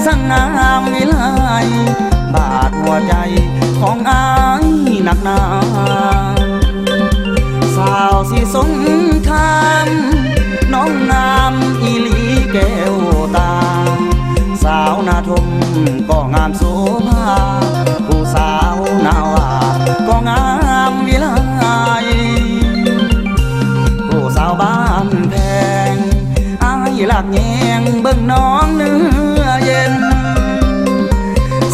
ຊ່າງງາມວິໄລ ບາດຫົວໃຈຂອງອ້າຍນັກໜາ. ສາວສີສົງຄາມ ນ້ອງງາມອີ່ຫຼີແກ້ວຕາ, ສາວນາທົ່ມກໍງາມໂສພາ, ຜູ້ສາວນາຫວາກໍງາມວິໄລ, ຜູ້ສາວບ້ານແພງ ອ້າຍລັກແຍງເບິ່ງນ້ອງເນື້ອເຢັນ,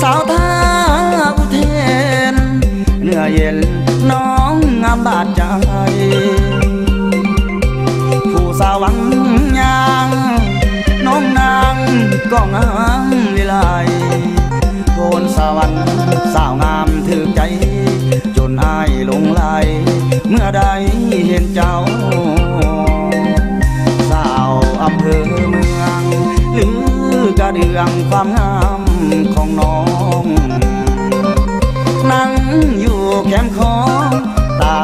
ສາວທ່າອຸເທນເນື້ອເຢັນ ນ້ອງງາມບາດໃຈ, ຜູ້ສາວວັງຍາງ ນ້ອງນາງກໍງາມວິໄລ, ໂພນສະຫວັນສາວງາມຖືກໃຈ ຈົນອ້າຍຫຼົງໄຫຼເມື່ອໄດ້ເຫັນເຈົ້າ. ສາວອຳເພີເມືອງ ລືກະເລື່ອງຄວາມງາມຂອງນ້ອງ, ນັ່ງຢູ່ແຄມຂອງ ຕາ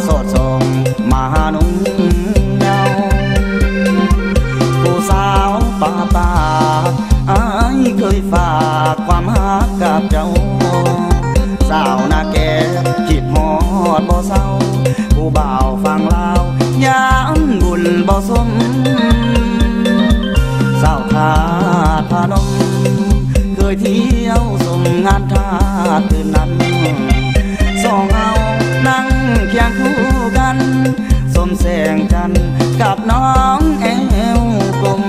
ສອດສ່ອງມາຫາໜຸ່ມເຍົາ. ຜູ້ສາວປ່າປາກ ອ້າຍເຄີຍຝາກຄວາມຮັກກັບເຈົ້າ, ສາວນາແກຄິດຮອດບໍ່ເຊົາ, ຜູ້ບ່າວຝັ່ງລາວຢ້ານບຸນບໍ່ສົມ, ສາວທາດພະນົມເຄີຍທ່ຽວຊົມງານທາດຄືນນັ້ນ, ສອງເຮົານັ່ງຄຽງຄູ່ກັນ ຊົມແສງຈັນກັບນ້ອງແອວກົມ,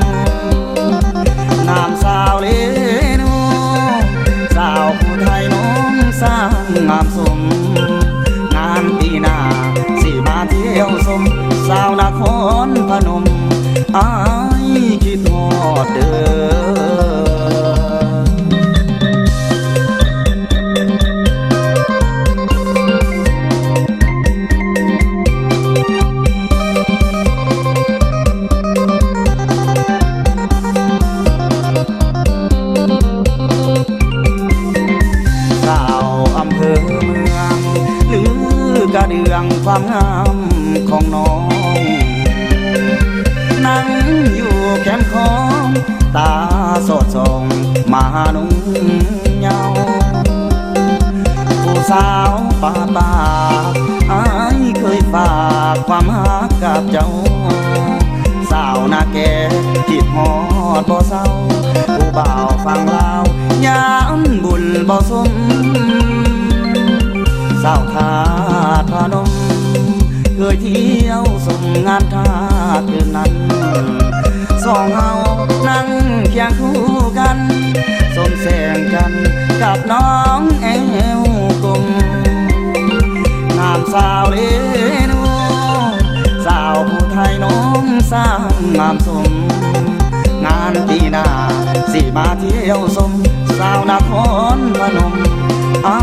ງາມສາວເລນູ ສາວຜູ້ໄທນ້ອງຊ່າງງາມສົມ, ງານປີໜ້າຊິມາທ່ຽວຊົມ ສາວນະຄອນພະນົມ ອ້າຍຄິດຮອດເດີ. ສາວອຳເພີເມືອງ ລືກະເລື່ອງຄວາມງາມຂອງນ້ອງ, ນັ່ງຢູ່ແຄມຂອງ ຕາສອດສ່ອງມາຫາໜຸ່ມເຍົາ. ຜູ້ສາວປ່າປາກ ອ້າຍເຄີຍຝາກຄວາມຮັກກັບເຈົ້າ, ສາວນາແກຄິດຮອດບໍ່ເຊົາ, ຜູ້ບ່າວຝັ່ງລາວຢ້ານບຸນບໍ່ສົມ, ສາວທາດພະນົມ ເຄີຍທ່ຽວຊົມງານທາດຄືນນັ້ນ, ສອງເຮົານັ່ງຄຽງຄູ່ກັນ ຊົມແສງຈັນກັບນ້ອງແອວກົມ, ງາມສາວເລນູ ສາວຜູ້ໄທນ້ອງຊ່າງງາມສົມ, ງານປີໜ້າຊິມາທ່ຽວຊົມ ສາວນະຄອນພະນົມ ອ້າ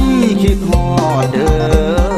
ຍຄິດຮອດເດີ.